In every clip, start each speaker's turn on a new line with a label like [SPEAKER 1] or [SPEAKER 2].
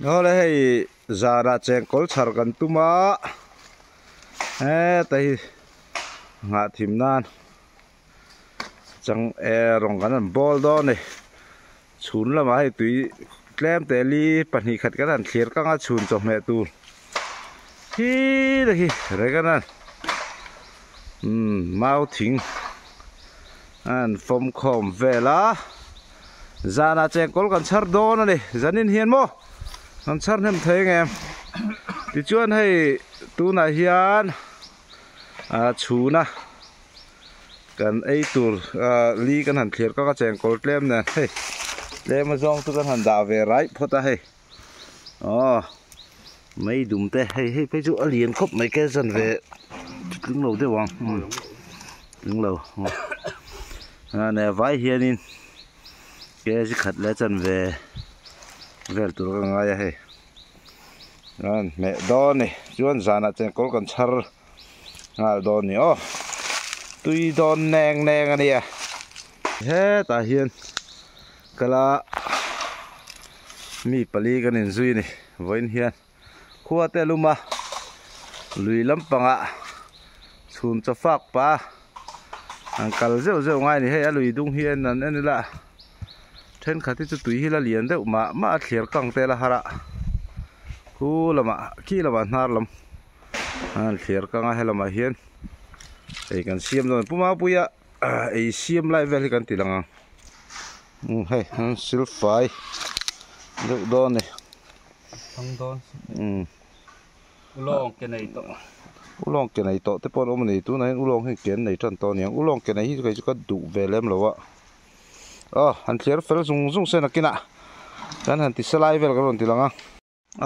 [SPEAKER 1] Awle hei zanah chengkawl chhar kan tum a, heta hi nghah thim nan chang e rawng kan han bawl dawn a ni. Chhun lamah hei tui tlem te li pahnih khat kan han thlir kang a chhun chawhmeh tur hi te hi reng a nan umm mau thing a han fawm khawm vel a. Zanah chengkawl kan chhar dawn a ni. Zanin hian maw kan chhar hnem thei ang em? Tichuan hei tunah hian ah chhuna kan ei tur ah li kan han thlir kak a chengkawl tlem nen hei tlem a zawng chu kan han dah ve raih phawt a hei aw mei dum te hei hei phei chu a lian khawp mai ke zan ve tling lo deuh ang tling lo a ne vai hianin kg khat leh chanve vel tur ka ngai a hei chuan hmeh dawn a ni chuan zanah chengkawl kan chhar nghal dawn a ni aw tui dawn neng neng a nia hetah hian kala mi pali kan inzui a ni vawiin hian. Khua te lum a, lui lampangah chhun chaw fak pa an kal zeuh zeuh ngai a ni. Hei a lui dung hi en an en ila thenkhat hi chu tui hi la lian deuh mah mah a thliar kang te la har a, khu lamah khi lamah hnar lam an thliar kang a helamah hian ei kan siam dawn a ni. Pu Mapuia ei siam lai vel hi kan ti lang ang. Hei an silfai deuh dawn a ni.
[SPEAKER 2] Ulawng ke nei tawh.
[SPEAKER 1] Ulawng ke nei tawh te pawh an awm a ni. Tunah hian ulawng hi ke an nei tan tawh a ni ang. Ulawng ke nei hi chu kei chu ka duh ve lem lo a. Aw han thliar fel zung zung se nakinah kan han ti salai vel kan rawn ti lang a.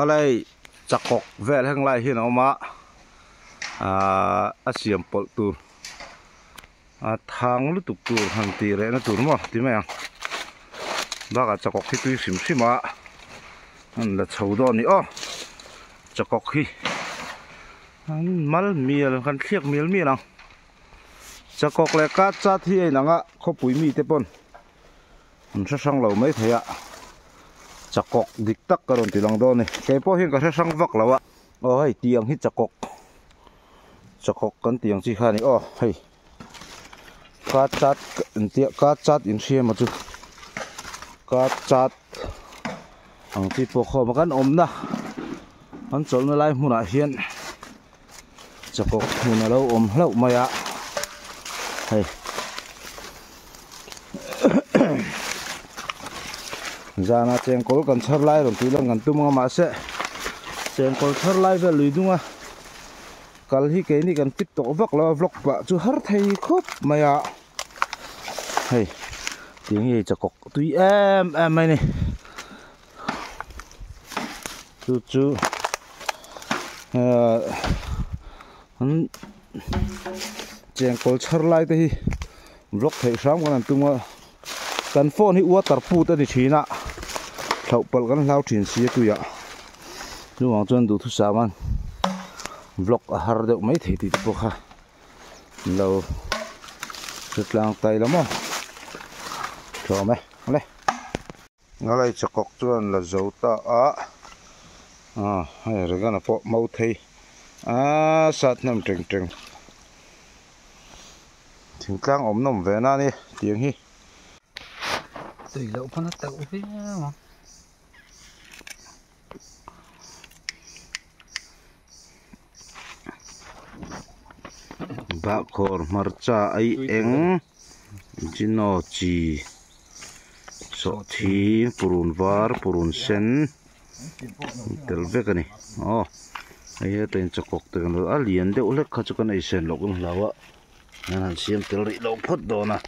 [SPEAKER 1] A lei chakawk vel heng lai hian a awm a, ahh a siam pawlh tur a thang lutuk tur han tih rehna tur maw ti mai ang bakah chakawk hi tui hrim hrim a an la chho dawn a ni aw chakawk hi an mal mial kan thliak mial mial ang chakawk leh kat chat hi a inang a khawpui mite pawn. An hre hrang lo mai thei a, chakawk dik tak ka rawn ti lang dawn a ni. Kei pawh hian ka hre hrang vak lo a. Aw hei tiang hi chakawk, chakawk kan tih ang chi kha a ni aw hei ka chat engtia ka chat inhria emaw chu ka chat ang chi pawh khawm a kan awmna kan chawlhna lai hmunah hian chakawk hmun a lo awm hlauh mai a hei zana chengkawl kan chhar lai rawn tih lang kan tum anga mahse chengkawl chhar lai vel lui dung a kal hi keini kan fit tawh vak lo a vlog pah chu har thei khawp mai a hei tiang hi chakawk tui em em mai a ni. Chu chu ahh an chengkawl chhar lai te hi vlog theih hram kan han tum a kan phone hi water put a ni thin a thlauh palh kan hlau thin si a tuiah chuvang chuan duhthusam a vlog a har deuh mai thei tih te pawh kha lo hretlang ta ila maw tlawm e awle. Ngalai chakawk chuan la zo ta a, ah hei Regana pawh mau thei a sat hnem teng teng thingtlang awm nawm ve na a ni tiang hi.
[SPEAKER 2] Tui loh pawn a tauh viau ang.
[SPEAKER 1] Bahkhawr hmarcha ai eng Gino chi sawhthing purun var purun sen tel vek a ni aw hei heta in chakawk te kan a lian deuh hlek kha chu kan ei sen loh kan hlau a an han siam tel rih loh phawt dawn a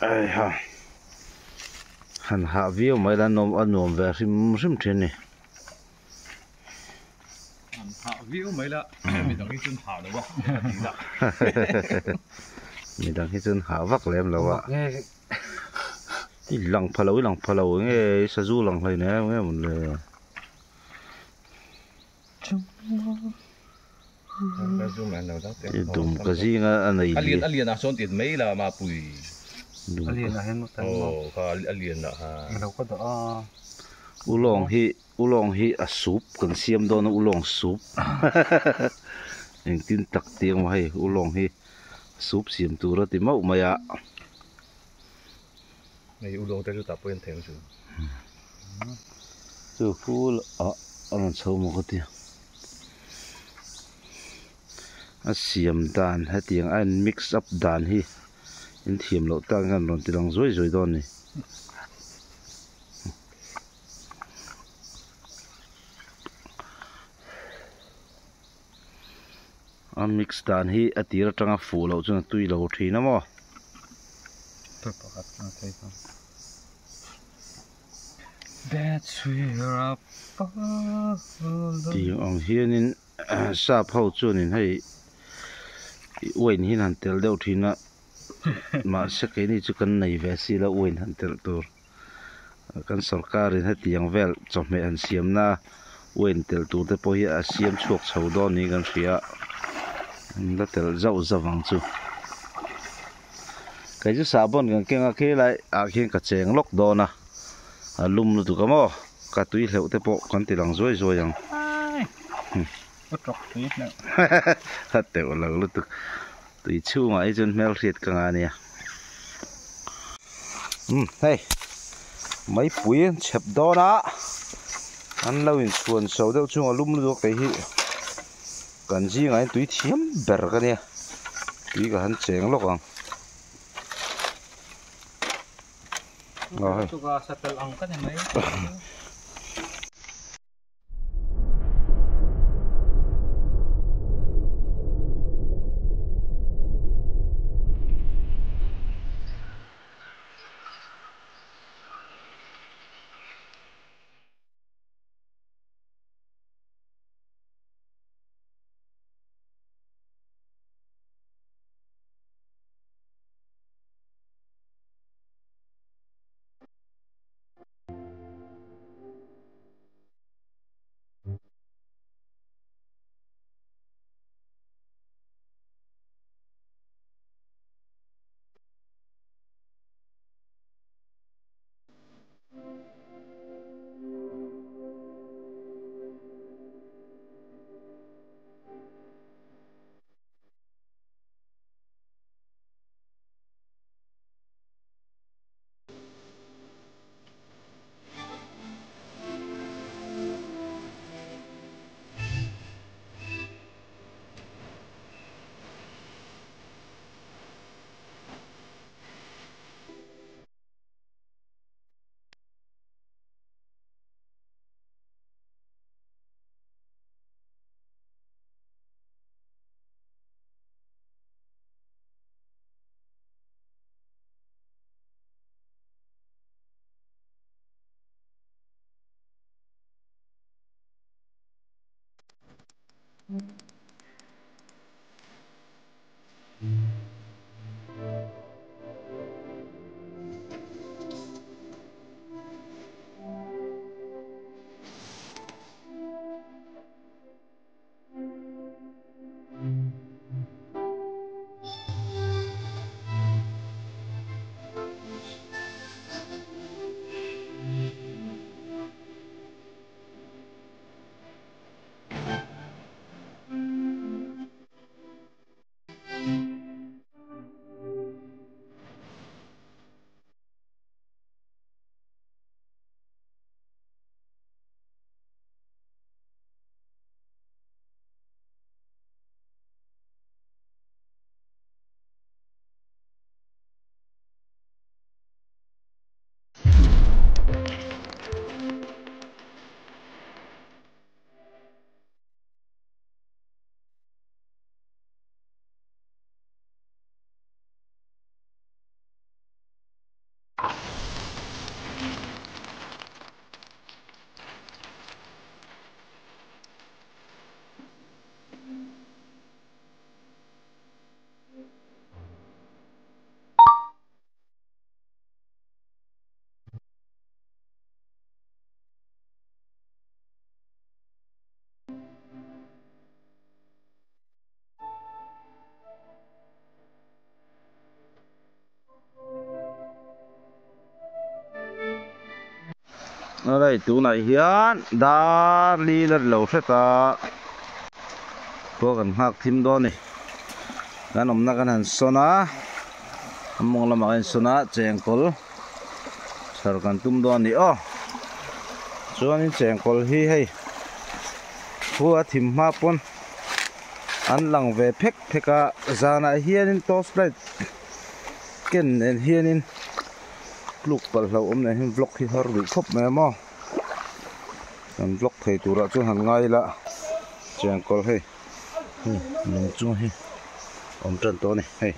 [SPEAKER 1] eiha han hah viau mai la a nuam ve hrim hrim thin a ni.
[SPEAKER 3] An hah viau mai la, midang hi chuan hah lo a, a ti la.
[SPEAKER 1] Midang hi chuan hah vak lem lo a. I lang pha lo, i lang pha lo nge i sazu lang hlei nei em em le. I dum ka zinga a nei
[SPEAKER 3] hi. A lian ah sawn tit mai la mapui.
[SPEAKER 2] A lian ah hian maw tan maw.
[SPEAKER 3] Aw kha a lian ah ha.
[SPEAKER 2] Lo ka dah a.
[SPEAKER 1] Ulawng hi ulawng hi a soup kan siam dawn a ulawng soup engtin tak tiang maw hei ulawng hi soup siam tur a ti mauh mai a.
[SPEAKER 3] Hei ulawng te chu tah pawh hian thei ang chu.
[SPEAKER 1] Chu khu ah a rawn chho maw ka ti. A siam dan hetiang a in mix up dan hi in thiam loh tan khan rawn ti lang zuai zuai dawn a ni. A mix dan hi a tir atanga fuh loh chuan a tui lo thin a maw. Tiang ang hianin sap ho chuanin hei wine hi an han telh deuh thin a mahse keini chu kan nei ve si lo wine han telh tur kan sorkarin hetiang vel chawhmeh han siamna wine telh tur te pawh hi a siam chhuak chho dawn niin kan hria an la telh zauh zauh ang chu. Kei chu sahbawn kan keng a khilai ah khian ka cheng lawk dawn a a lum lutuk a maw ka tui hleuh te pawh kan ti lang zuai zuai ang a teuh lo lutuk tui chhungah hi chuan hmelhriat ka ngah ania umm hei maipui an chhep dawn a an lo inchhuan chho deuh chung a lum lutuk a kei hi kan zingah hian tui thiam ber ka nia. Tui ka han cheng lawk ang. Alright, tunah hian dar li la ri lo hret a, khua kan nghak thim dawn a ni. Kan awmna kan han sawn a, a mawng lamah kan insawn a, chengkawl chhar kan tum dawn a ni aw. Chuanin chengkawl hi hei khua thim hma pawn an lang ve phek phek a, zanah hianin torch light ken nen hianin tluk palh hlauh awm nen hian vlog hi har duh khawp mai a maw kan vlog thei turah chuan han ngai ila chengkawl hei hei lung chung hi awm tan tawh a ni hei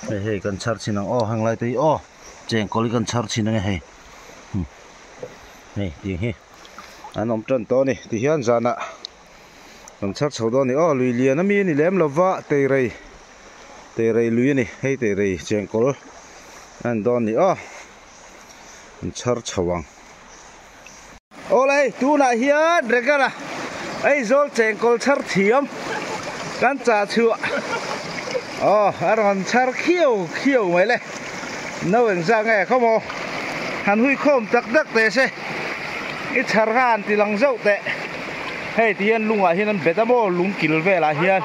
[SPEAKER 1] hei hei kan chhar chhin ang aw heng lai te hi aw chengkawl hi kan chhar chhin ange hei hei tih hi an awm tan tawh a ni tihian zanah kan chhar chho dawn a ni aw lui lian ami a ni lem lova teirei teirei lui a ni hei teirei chengkawl a ni dawn a ni aw an chhar chho ang awle hei tunah hian Regala Aizawl chengkawl chhar thiam kan chah chhuah aw a rawn chhar khiau khiau mai le no engzah nge khawmaw han hui khawm tak tak teh se i chhar kha han ti lang zauh teh. Hei ti hian lungah hian an bet a maw lung kil velah hian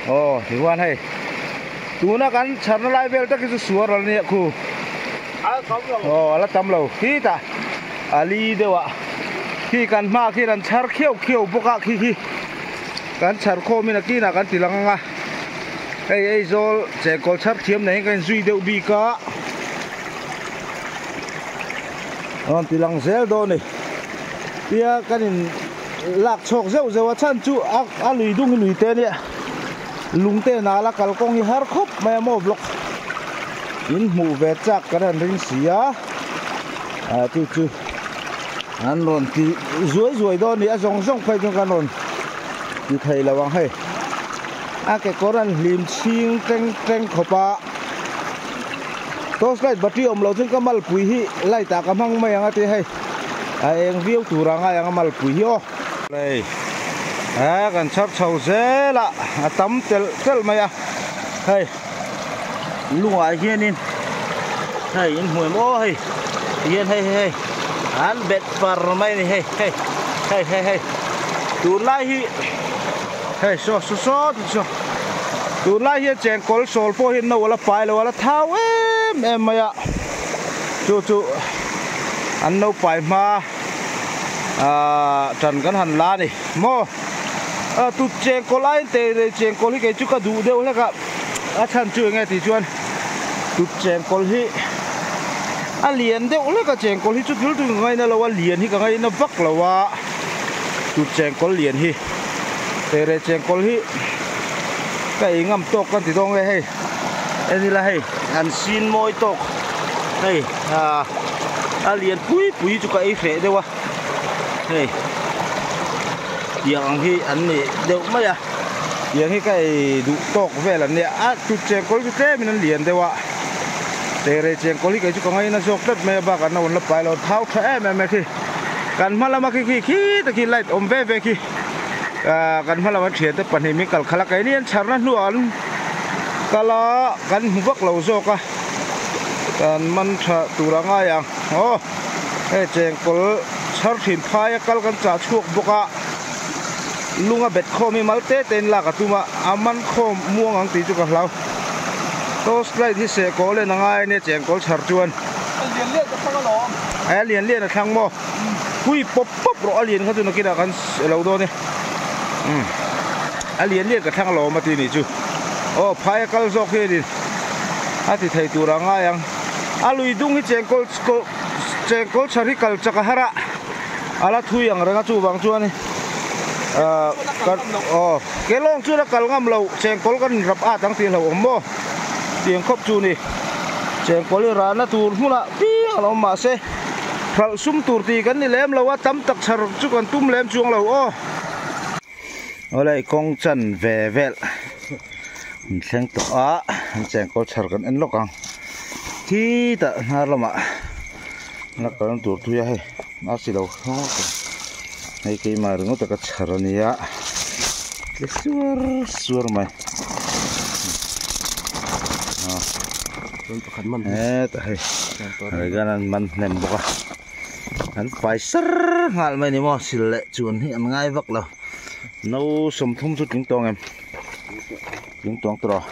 [SPEAKER 1] aw tichuan hei tuna kan chharna lai vel tak hi chu suar a nia khu aw a la tam lo khitah a li deuh ah khi kan hmaah khian an chhar khiau khiau bawk a khi khi kan chhar khawmin a kinah kan ti lang ang a hei Aizawl chengkawl chhar thiam nei hian kan inzui deuh bik a rawn ti lang zel dawn a ni. Tia kan in lak chhawk zeuh zeuh a chhan chu a a lui dung hi lui te ania lung te nal a kalkawng hi har khawp mai a maw vlog in hmuh ve chak kan han ring si a ah chu chu an rawn ti zuai zuai dawn a ni a zawng zawng phei chuan kan rawn ti thei lo ang hei a kekawr an hlim chhing teng teng khawp a torch light battery awm loh chuan ka malpui hi light ah ka hmang mai ang a ti hei. A eng viau tur a ngai ang a malpui hi aw. Hei he kan chhar chho zel a a tam telh telh mai a hei lungah hianin hei in hmu em aw hei tihian hei hei hei an bet par mai a ni hei hei hei hei hei tunlai hi hei saw saw saw te chu tunlai hian chengkawl sawl pawh hi no a la pai lo a la thau em em mai a chu chu. An lo pai hma ahh tan kan han la a ni maw a tut chengkawl aiin teirei chengkawl hi kei chu ka duh deuh hlek a a chhan chu enge tih chuan tut chengkawl hi a lian deuh hlek a chengkawl hi chu thil chu ka ngaina lo a lian hi ka ngaina vak lo a tut chengkawl lian hi teirei chengkawl hi ka ei ngam tawk ka ti dawn nge hei en ila hei an sin mawi tawk hei ah a lian pui pui chu ka ei hreh deuh a hei tiang ang hi an ni deuh mai a tiang hi ka ei duh tawk vel an nia a tut chengkawl chu tlem in an lian deuh a teirei chengkawl hi kei chu ka ngaina zawk tlat mai a bakah no an la pai lo thau tha em em mai khi kan hma lama khi khi khi te khi light awm ve ve khi ah kan hma lama thiante pahnih min kal khalh a keini an chharna hnuah an kal a kan hmu vak lo zawk a. Kan man tha tur a ngai ang aw hei chengkawl chhar thin phai a kal kan chah chhuak bawk a lung a bet khawm hi mal te te in lak a tum a a man khawm muang ang tih chu ka hlau torch light hi seh kawl en a ngai a nia chengkawl chhar chuan
[SPEAKER 3] a lian lian ka thlang alawm
[SPEAKER 1] a lian lian a thlang maw hui pawp pawp rawh a lian kha chu nakinah kan lo dawn e a lian lian ka thlang alawm a ti nih chu aw phai a kal zawk hi a ni. A ti thei tur a ngai ang. A lui dung hi chengkawl chengkawl chhar hi kal chak a har a, a la thui ang reng a chuvang chuan ahh kan aw kelawng chuan a kal ngam lo chengkawl kan inrap at ang tih hlauhawm maw tiang khawp chu ni. Chengkawl hi rahna tur hmunah piang a lo awm mahse hralh sum tur tih kan ni lem lo a, tam tak chhar chu kan tum lem chuang lo aw. Awle kawng chan ve vel an thleng tawh a an chengkawl chhar kan en lawk ang khitah hnar lamah la kalna tur thui a hei a chi lo hei keimah ringawt a ka chhar ania tle suar suar mai hetah hei an man hnem bawk a. An fai sar nghal mai ni maw sil leh chuan hi an ngai vak lo. No 30 chu tling tawng em? Tling tawng tawh.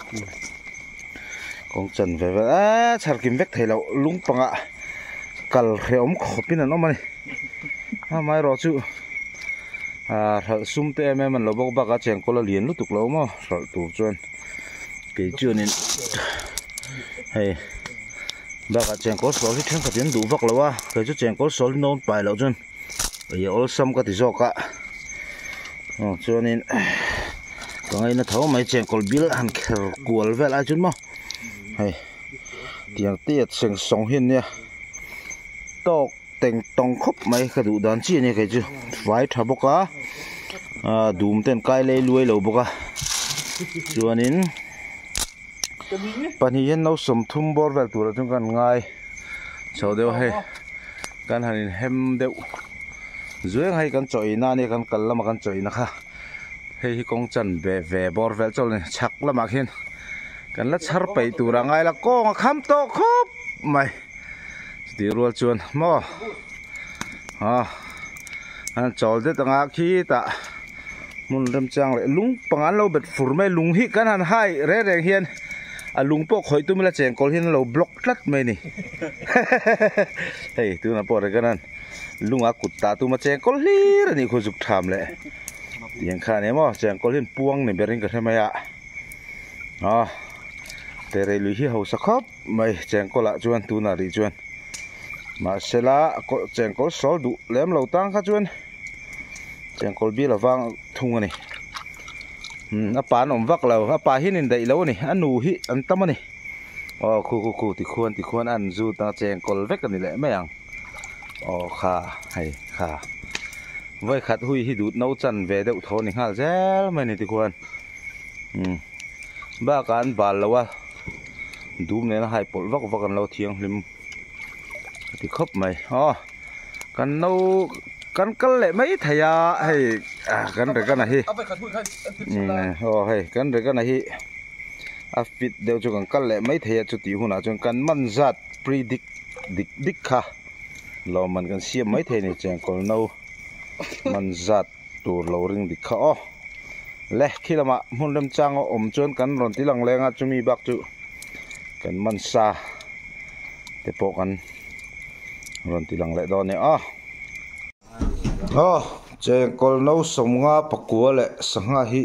[SPEAKER 1] Kawng chan ve vel a chhar kim vek thei loh lung pangah kal hrehawm khawpin an awm a ni. Amaherawh chu hralh sum te em em an lo bawk bak a chengkawl a lian lutuk lo maw hralh tur chuan kei chuanin hei bakah chengkawl sawl hi thenkhat in duh vak lo a kei chu chengkawl sawl hi nawn pai loh chuan ei a awlsam ka ti zawk a aw chuanin ka ngaina tho mai chengkawl bil han kher kual vel ai chuan maw hei tiang te a cheng sawng hi an nia tawk. Teng tawng khawp mai ka duh dan chiah a ni kei chu fai tha bawk a ah dum ten kai lei luai lo bawk a chuanin pahnih hian no 30 bawr vel turah chuan kan ngai chho deuh a hei kan han in hem deuh zuai ang hei kan chaw ei na ania kan kal lama kan chaw ei na kha hei hi kawng chan ve ve bawr vel chawlh a ni chhak lamah khian kan la chhar peih turah ngai la kawng a kham tawh khawp mai. Chutih rual chuan maw ah an chawl det anga khitah hmun remchang leh lung panga an lo bet fur mai lung hi kan han hai reng reng hian a lung pawh khawih tum ila chengkawl hian an lo block tlat mai a ni hei tunah pawh reng hian lunga kut tah tuma chengkawl hlir a nih khu zuk tham leh tiang kha a ni maw chengkawl hian puang ni berin ka hre mai a ah terei lui hi hausa khawp. Mai chengkawl ah chuan tunah rih chuan mahsela chengkawl sawl duh lem lo tang kha chuan chengkawl bial a vang thung a ni umm a pa an awm vak lo a pa hian indaih lo a ni a nu hi an tam a ni aw khu khu khu tikhuan tikhuan a an zut a chengkawl vek a ni leh mai ang aw kha hei kha vawikhat hui hi dut no chan ve deuh tho a ni nghal zel mai a ni tikhuan. Umm bakah an bal lo a dum nena hai pawlh vak vak an lo thianghlim a ti khawp mai aw kan no kan kal leh mai thei a hei ah kan regana hi umm aw hei kan regana hi a fit deuh chu kan kal leh mai thei a chutih hunah chuan kan man zat predict dik dik kha lawmman kan siam mai thei a ni chengkawl no man zat. Tur lo ring dik kha aw. Le khi lamah hmun remchang a awm chuan kan rawn ti lang leng a chumi bak chu kan man sa te pawh kan rawn ti lang leh dawn a ni aw. Aw chengkawl no 50 pakua leh sangha hi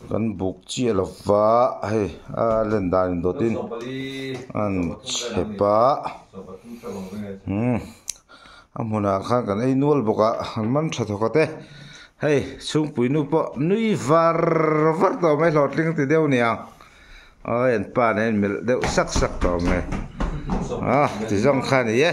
[SPEAKER 1] kan buk chiah lova hei a len dan in dawtin an chhep a umm. A hmunah khan kan ei nual bawk a, an man tha thawk a te. Hei chhungpui nu pawh nui var var tawh mai hlawhtling ti deuh nia. Awi an pa nen melh deuh sak sak tawh mai. Ah ti zawng kha a ni e.